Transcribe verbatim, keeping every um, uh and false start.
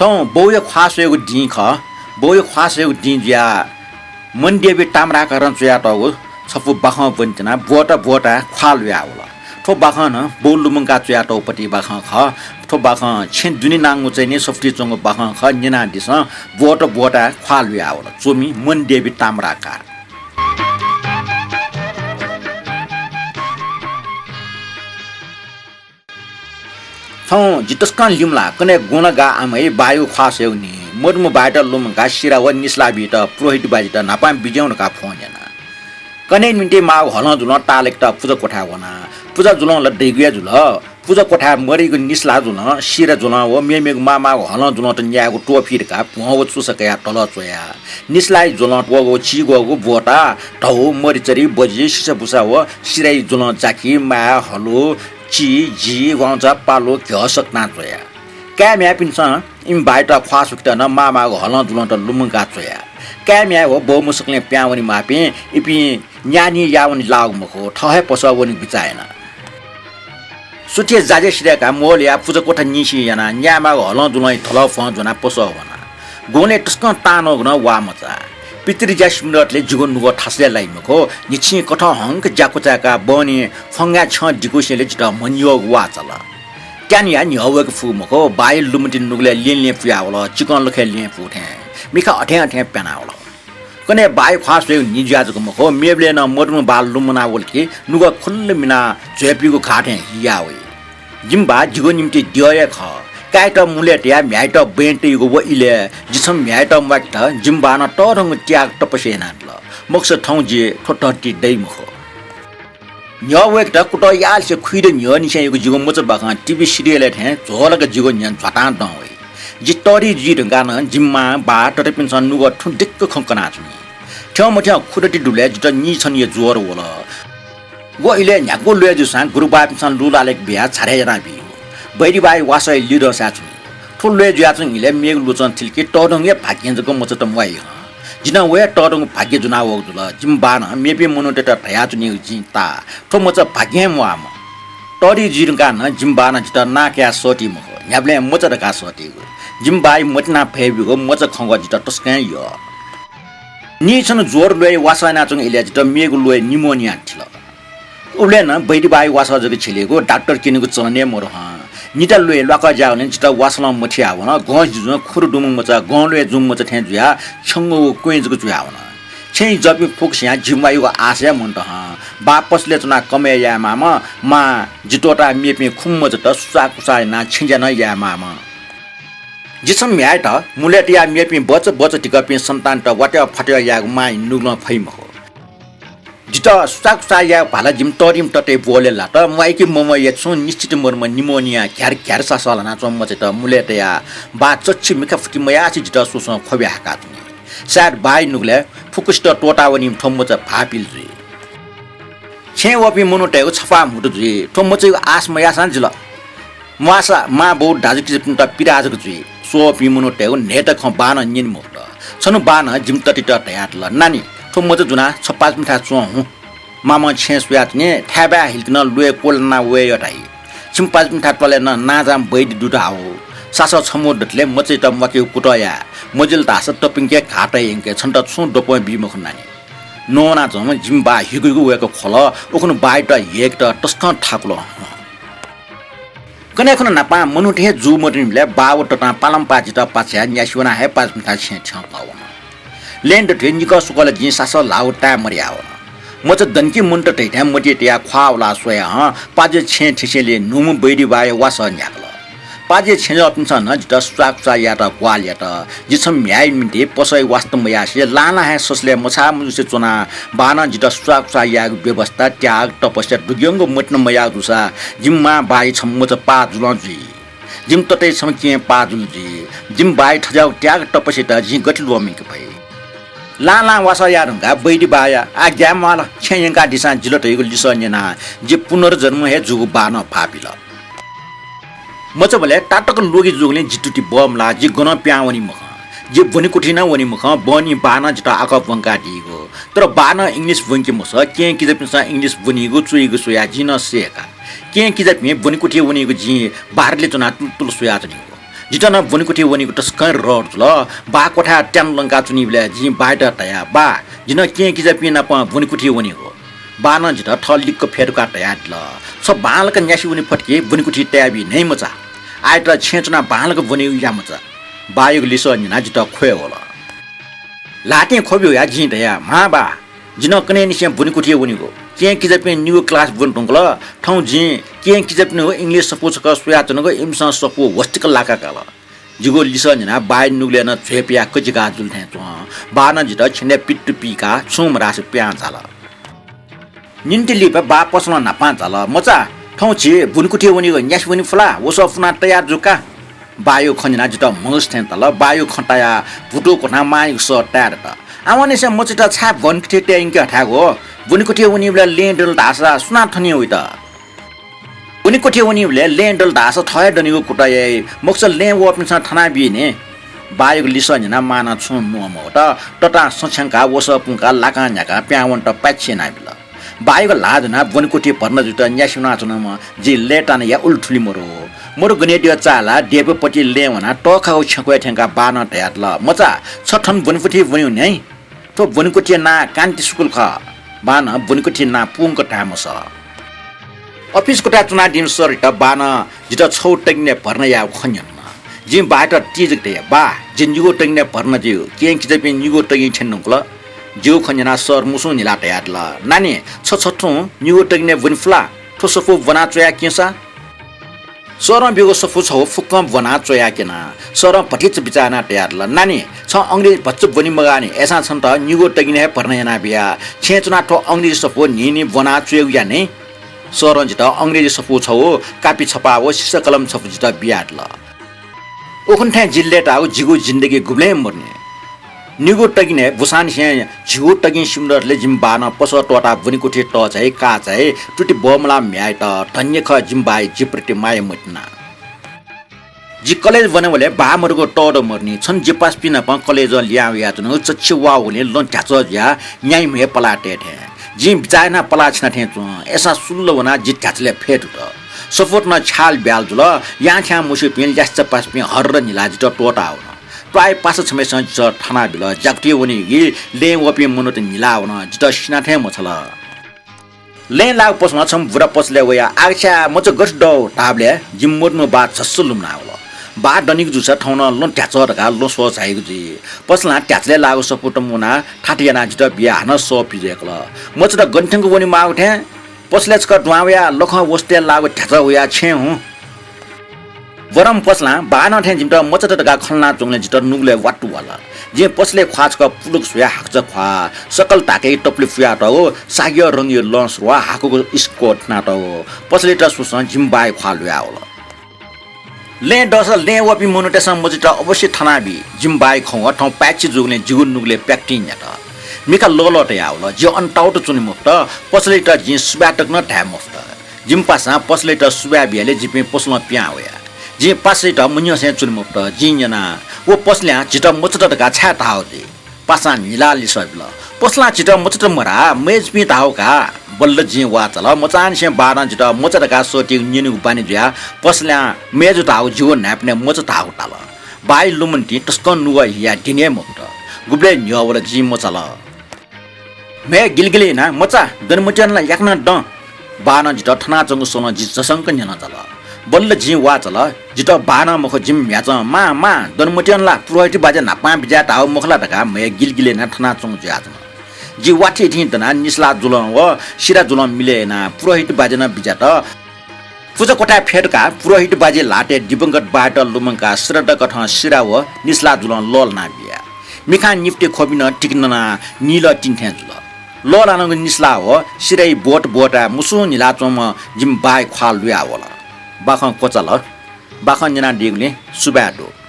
थौं बौया ख्वाः स्वयेगु दिं खः। बौया ख्वाः स्वयेगु दिं जुयाः मनदेवी ताम्राकारं च्वयातःगु छपु बाखं ब्वने त्यनाः ब्वःता ब्वःता ख्वाः ल्हुयावल। थ्व बाखं नं बौ लुमंका च्वयातःगु पति बाखं खः। थ्व बाखं छेँ दुने नांगु चाहिँ नि सफुती च्वंगु बाखं खः। न्यनादिसँ, ब्वःता ब्वःता ख्वाः ल्हुयावल च्वमि मनदेवी ताम्राकार। थौं जि तसकं लिमलाः, कन्हय् गुँ नं गाः आमय् बायु ख्वाः स्वयेगु नि। मदुम्ह बाय्‌त लुमंकाः सिरा व निसलाः बीत पुरोहित बाजित न्हापां बिज्याहुँ धकाः फ्वं न्यना। कन्हय् निंतिं माःगु हलं जुलं ताःलाकेत पुजा क्वथाय् वना। पुजा जुलं ला दइगु हे जुल। पुजा क्वथाय् मदइगु निसलाः जुलं, सिरा जुलं व मेमेगु माःमाःगु हलं जुलंत न्यायेगु त्वःफी धकाः भ्वं व चुसा कयाः तलः च्वया। निसलाःया जुलं वःगु चिग्वःगु ब्वःता, धौ, मरिचरी, बजि, सिसाबुसा व सिराया जुलं जाखि, माय्, हलु, चि, जि, वाउँचा, पालु, घ्यः सकतां च्वया। काय् म्ह्याय्‌पिन्सं इमि बाय्‌त ख्वाः स्वकेत नं माःमाःगु हलं जुलंत लुमंका च्वया। काय् म्ह्याय् व बौ मसकलें पिहां वनेमाःपिं इपिं न्यानी याः वने लाःगु मखु, थः हे पसः वनेगु बिचाः याना। सुथय् जाज्या सिधय्‌काः मोल याः पुजा क्वथा निसें यानाः न्यायेमाःगु हलं जुलंया थलः फ्वं ज्वनाः पसः वना। गुँलय् तसकं तांनःगु नं वा मचा। पितृज्या सिमिरतले जिगु नुगः थासय् लाइ मखु, न्हिच्छिं कथंहंक ज्या क्वचाय्‌काः बहनी फंगाय् छ्यं दिकुसेंलि जितः म्हन्यःगु वा चाल। त्यानया न्ह्यः वय्‌के फु मखु, बाया लुमंति नुगलय् ल्यं ल्यं पुयावल, चिकं लखय् ल्यं पू थें। मिखा अथें अथें प्यानावल। कन्हय् बाया ख्वाः स्वयेगु नि जुया जक मखु, मेबलय् नं मदुम्ह बाः लुमनावल कि नुगः खुल्ल मिनाः झ्वय्‌पीगु घाः थें हिया वइ। जिमि बाः जिगु निंतिं द्यः हे खः। काय्‌त मुलय् तयाः म्ह्याय्‌त बँय् तइगु व इलय् जि छम्ह म्ह्याय्‌त म्वाकेत जिमि बाःनं तःधंगु त्याग तपस्या यानादिल। मखुसा थौं जि थ्व धरतीइ दइ मखु। न्ह्यः वय्‌केत कुतः याःलिसे खुइदँ न्ह्यःनिसेंयागु जिगु मचा बाखं टिभी सिरियलय् थें झ्वलक जिगु न्ह्यःने झ्वातां दं वइ। जि तःधि जुइ धुंकाः नं जिमि मां, बाः, ततापिन्सं नुगः थुं दिक्क खँ कनाच्वनी। थ्यंमथ्यं खुदँति दुबलय् जितः निइछन्हुया ज्वर वल। व इलय् न्ह्याक्व ल्वय् जूसां गुरुबाःपिन्सं लुलालेक बियाः झारे यानाबी। बैदिबाया वासः लिधंसाय् च्वनी। थ्व ल्वय् जुयाच्वंगु इलय् मेगु लुचं थिल कि तःधंगु हे भाग्यं जक मचात म्वाइ हं। जि नं व हे तःधंगु भाग्य ज्वनावःगु जुल। जिमि बाःनं मेपिं मनूतय्‌त धयाच्वनीगु जिं ताः, थ्व मचा भाग्यं हे म्वाःम्ह। तःधि जुइ धुंकाः नं जिमि बाःनं जितः नां कयाः सःती मखु, न्ह्याबलें मचा धकाः सःतीगु। जिमि बाःया मतिना फय्‌ब्यूगु मचा खंगः जितः तसकं हे यः। निइछन्हु ज्वर ल्वय्‌या वासः यानाच्वंगु इलय् जितः मेगु ल्वय् निमोनिया थिल। उबलय् नं बैदिबाया वासः जक झिलेगु, डाक्टर क्यनेगु चलन हे मदु हं। निता ल्वय् ल्वाकः ज्याःगुलिं जितः वासलं मथियावन। गं जुजुं खुरु दुम्ह मचा गं ल्वय् जूम्ह मचा थें जुयाः छ्यंगूगु क्वँय् जक जुयावन। छेँय् जःपिं फुक्कसियां जिमि वाइगु आश हे मन्त हं। बाः पसलय् च्वनाः कमय् यायेमाःम्ह, मां जि त्वःताः मेपिं खुम्ह मचात सुसाःकुसाः यानाः छेँज्या नं यायेमाःम्ह। जि छम्ह म्ह्याय्‌त मुलय् तयाः मेपिं बच बच धिकःपिं सन्तानत वातय् फातय् यायेगु मांया नुगलं फइ मखु। जितः सुसाःकुसाः यायेगु भाला जिमि तःधिम्ह तताया ब्वहलय् लात। म्वाइ कि मम्वाइ या छुं निश्चित मदुम्ह निमोनियां घ्यार घ्यार सासः ल्हानाच्वंम्ह मचायात मुलय् तयाः बाः चच्छि मिखा फुति मयासें जितः स्वस्वं ख्वबि हाकाच्वनी। सायद बाःया नुगलय् फुक्कसित त्वःतावनीम्ह थ्व मचा भाःपिल जुइ। छेँय् वःपिं मनूतय्‌गु छपाः म्हुतु जुइ। थ्व मचायागु आश मयाःसां जिल। म्वाःसा मां बौ दाजुकिजापिन्त पिराः जक जुइ। स्वःपिं मनूतय्‌गु न्हय्‌त खँ बाःनं न्यने मफुत। छन्हु बाःनं जिमि ततायात धयादिल, नानी, थ्व मचा जुनाः छ पासापिन्थाय् च्वं हुँ। मामं छेँय् स्वयाच्वनी, थाय्‌बाय् हिलाक नं ल्वय् क्वलाना वये यः धाइ। छिमि पासापिन्थाय् त्वालय् नं नांजाःम्ह बैद्य दु धाः। सासः छम्ह दतले मचायात म्वाकेगु कुतः याये। मजिल धाःसा तपिंके घाः तये यंके, छन्त छुं द्वपं बी मखु नानी। नवानाच्वंम्ह जिमि बाः हिगु हिगु वय्‌कः ख्वल। उखुन्हु बाःयात ह्यय्‌केत तसकं थाकुल हं। कन्हय् खुन्हु न्हापां मनूत हे जू मदुनिबलय् बाः व ततां पालंपाः जितः पाछ्याः न्यासि वनाः हे पासापिन्थाय् छेँय् थ्यंकः वन। लँय् दथुइ निकः स्वकल जिं सासः ल्हाःगु ताये मदयावन। मचा दनि कि मन्त धइथाय् मतिइ तयाः ख्वाः हुलाः स्वया हं पाजुया छेँय् थ्यंसेंलि न्हूम्ह बैद्य बाःया वासः न्ह्याकल। पाजुया छेँजःपिन्सं नं जितः सुसाःकुसाः यायेत ग्वाहालि यात। जि छम्ह म्ह्याय्‌या निंतिं पसःया वास्ता मयासें लां लां हे ससलय् मछाः मजुसे च्वनाः बाःनं जितः सुसाःकुसाः यायेगु व्यवस्था, त्याग, तपस्या दुग्यंगु मतिना मयाः जूसा जिमि मां बाःया छम्ह मचा पाः जुलं जुइ। जिमि तताया छम्ह केहेँ पाः जुल जुइ। जिमि बाःया थज्याःगु त्याग तपस्यायात जिं गथे ल्वःमंके फइ? लां लां वासः याये धुंकाः बैद्य बाःया आज्ञा म्वाःल, छेँय् यंकादिसँ जिल धइगु लिसः न्यनाः जि पुनर्जन्म हे जूगु बाःनं भाःपिल। मचाबलय् तातक ल्वगि जूगुलिं जि तुति बमलाः। जि गनं पिहां वनी मखं, जि ब्वनेकुथिइ नं वनी मखं। बहनी बाःनं जितः आकः ब्वंकादीगु। तर बाःनं English ब्वंके मसः। केहेँ किजापिन्सं English ब्वनीगु च्वइगु स्वयाः जिं नं सय्‌का। केहेँ किजापिं ब्वनेकुथिइ वनीगु जिं बारले च्वनाः तुलतुल स्वयाच्वनीगु। जितः नं ब्वनेकुथिइ वनेगु तसकं रहर जुल। बाः क्वथाय् त्यान लंका च्वनीबलय् जिं बायात धया, "बा, जि नं केहेँ किजापिं नाप ब्वनेकुथिइ वनेगु।" बानं जितः थः लिक्क फ्यतुकाः धयादिल, "छ बांलाक न्यासि वने फत कि ब्वनेकुथिइ तयाबी न्हय् मचा। आःयात छेँय् च्वनाः बांलाक ब्वनेगु या मचा।" बायागु लिसः न्यनाः जितः ख्वय् वल। ल्हातिं ख्वबि वयाः जिं धया, "म्हां बा, जि नं कन्हय्‌निसें ब्वनेकुथिइ वनेगु। केहेँ किजापिं निगू class ब्वने धुंकल। थौं जिं केहेँ किजापिनिगु English सफू छकः स्वयाच्वनागु, इमिसं सफू होस्टिक लाका काल।" जिगु लिसः न्यनाः बाया नुगलय् नं झ्वय् पियाः कचिका जुल थें च्वं। बानं जितः छेनय् पित्तु पीकाः छुं मधासे पिहां झाल। निन्ति लिपा बाः पसलं न्हापां झाल, "मचा, थौं झी ब्वनेकुथिइ वनेगु, न्यासि वने फु ला? वसः पुनाः तयार जु का।" बायागु खँ न्यनाः जितः म्हगस थें ताल। बायागु खँ तायाः भुतू क्वथां मांयागु सः ताये दत। "आवंनिसें मचायात छाय् ब्वनेकुथिइ तये यंके हथाय्‌गु? ब्वनेकुथिइ वनीबलय् लँय् दल धाःसा सुनां थने वइत?" ब्वनेकुथिइ वनीबलय् लँय् दल धाःसा थः हे दनेगु कुतः याइ, मखुसा लँय् वःपिन्सं थनाबी नि। बायागु लिसः न्यनाः मांनं छुं नुगः मवत। ततां सँ छ्यंकाः वसः पुंकाः लाकां न्ह्याकाः पिहां वनेत पाय्छि यानाबिल। बायागु ल्हाः ज्वनाः ब्वनेकुथिइ भर्ना जुइत न्यासि वनाच्वनाम्ह जि लय्तानया उलि थुलि मरु। मरु गनेद्यः चाःहिलाः देय्‌पपतिइ लँय् वनाः तःखाःगु छ्यंक्वय् थ्यंकाः बानं धयादिल, "मचा, छ थन ब्वनेकुथिइ वनेगु न्ह्यइ।" थ्व ब्वनेकुथिया नां कान्ति स्कुल खः। बानं ब्वनेकुथिया नां पूवंक धाये मसः। अफिस क्वथाय् च्वनादीम्ह सरयात बानं जितः छगू तगिनय् भर्ना यायेगु खँ न्यन। जिं बायात तिजक धया, "बा, जि निगू तगिनय् भर्ना जुइ, केहेँ किजापिं निगू तगिन थ्यने धुंकल।" जिगु खँ न्यनाः सर मुसुं न्हिलाः धयादिल, "नानी, छ छथुं निगू तगिनय् ब्वने फु ला? थ्व सफू ब्वना च्वया क्यंसा।" सरं ब्यूगु सफू छगू फुक्कं ब्वना च्वया क्यना। सरं भतिचा बिचाः यानाः धयादिल, "नानी, छं अंग्रेजी भचा ब्वने मगाः नि, अय्‌सां छन्त निगू तगिनय् हे भर्ना यानाबिया। छेँय् च्वनाः थ्व अंग्रेजी सफू न्हिं न्हिं ब्वना च्वयेगु या नि।" सरं जितः अंग्रेजी सफू छगू, कापी छपा व सिसा कलम छपु जितः बियादिल। उखुन्हु थें जि लय्ताःगु जिगु जिन्दगी गुबलें मदुनि। निगू तगिनय् ब्वसांनिसें झिगू तगिन सिमधःतले जिमि बानं पसः त्वःताः ब्वनेकुथिइ तःचाइ, काःचाइ, तुति बमलाः म्ह्यायेत धन्य खः जिमि बाया जिप्रति माया मतिना। जि कलेज वनेबलय् बाः मदुगु तःदँ मदुनि। छन्हु जि पासापिं नाप कलेजं लिहां वयाच्वनागु चच्छि वाःगुलिं लँ ध्याचः जुयाः न्याइम्ह हे पलाः तये थें। जिं बिचाः यानाः पलाः छिना थें च्वं। अय्‌सां सुल्ल वनाः जि ध्याचलय् फय् दुत। सफूत नं छ्याल ब्याल जुल। यां थ्यां मस्यूपिं ल्यासेचा पासापिं हर्र न्हिलाः जितः त्वःताः वन। त्वाःया पासा छम्हय्‌सं जितः थानाबिल। ज्याकुथिइ वनीगु लँय् वःपिं मनूत न्हिलाः वन। जितः सिना थें मछाल। लँय् लाःगु पसलं छम्ह बुरा पसलय् वयाः, "आगछ्या, मचा गथे दु?" धाःबलय् जिमि मदुम्ह बाः झस्स लुमना वल। बाः दनिगु जूसा थौं नं लँ ध्याचः धकाः लँ स्वः झाइगु जुइ। पसलं ध्याचलय् लाःगु सफूत मुनाः थात यानाः जितः बियाः हानं सः पिज्वय्‌कल। मचात गन थ्यंक वनेमाःगु थें पसलय् छकः दुहां वयाः लखं वसतय् लाःगु ध्याचः हुयाः छेँ हुँ। बरं पसलं बाःनं थें जिमित मचात धकाः खँ ल्हानाच्वंगुलिं जितः नुगलय् वात्तु वाल। जिं पसलय् ख्वाः छकः पुलुक स्वयाः हाकचा ख्वाः, सकल धाकय् तपुलि फुयातःगु, सागिया रंगया लँ सरुवा हाकुगु इस्कोट थनातःगु। पसलयात स्वःसां जिमि बाया ख्वाः ल्हुयावल। लँय् दःसा लँय् वःपिं मनूतय्‌सं मचात अवश्य थनाबी। जिमि बाया खँ व थौं पाय्छि जूगुलिं जिगु नुगलय् प्याक्तिं न्ह्यात। मिखा लःल्वः तयावल। जि अन ताउत च्वने मफुत। पसलयात जिं सुभाय् तक नं धाये मफुत। जिमि पासां पसलयात सुभाय् बियाले जिपिं पसलं पिहां वया। जिं पासायात मन्यंसे च्वने मफुत। जिं न्यना, व पसलं झीत मचात धकाः छाय् धाःगु जुइ? पासां न्हिलाः लिसः बिल, "पसलं झीत मचात मधाः, मय्‌जुपिं धाःगु का।" बल्ल जिं वाःचाल। मचांनिसें बाःनं जितः मचा धकाः सःतीगु न्यनेगु बानी जुयाः पसलं मय्‌जु धाःगु जिगु न्हाय्‌पनय् मचा धाःगु ताल। बाःया लुमन्तिं तसकं नुगः हियाः द्यने हे मफुत। गुबलय् न्ह्यः वल जिं मचाल। म्हय् गिलिगिलि यानाः, "मचा, दने मत्यन ला? याकनं दँ।" बाःनं जितः थनाच्वंगु स्वलं जि झसंक न्ह्यलं झाल। बल्ल जिं वाःचाल, "जितः बाःनं मखु, जिमि म्ह्याय्‌चं, 'मां, मां, दने मत्यन ला? पुरोहित बाज्या न्हापां बिज्याये धाःगु मखु ला?' धकाः म्हय् गिलिगिलि यानाः थनाच्वंगु जुयाच्वन।" जि वाथि इथिं दनाः निसलाः जुलं व सिरा जुलं मिले यानाः पुरोहित बाज्या नं बिज्यात। पुजा क्वथाय् फ्यतुकाः पुरोहित बाज्या ल्हातय् दिवंगत बाःयात लुमंकाः श्रद्धा कथं सिरा व निसलाः जुलं लःल्हाना बिया। मिखां निफुति ख्वबि नं तिकनाः नीलः तिनि थें जुल। लःल्हानागु निसलाः व सिराया ब्वत ब्वताय् मुसुं न्हिलाच्वंम्ह जिमि बाःया ख्वाः ल्हुयावल। बाखं क्वचाल। बाखं न्यनादीगुलिं सुभाय् दु।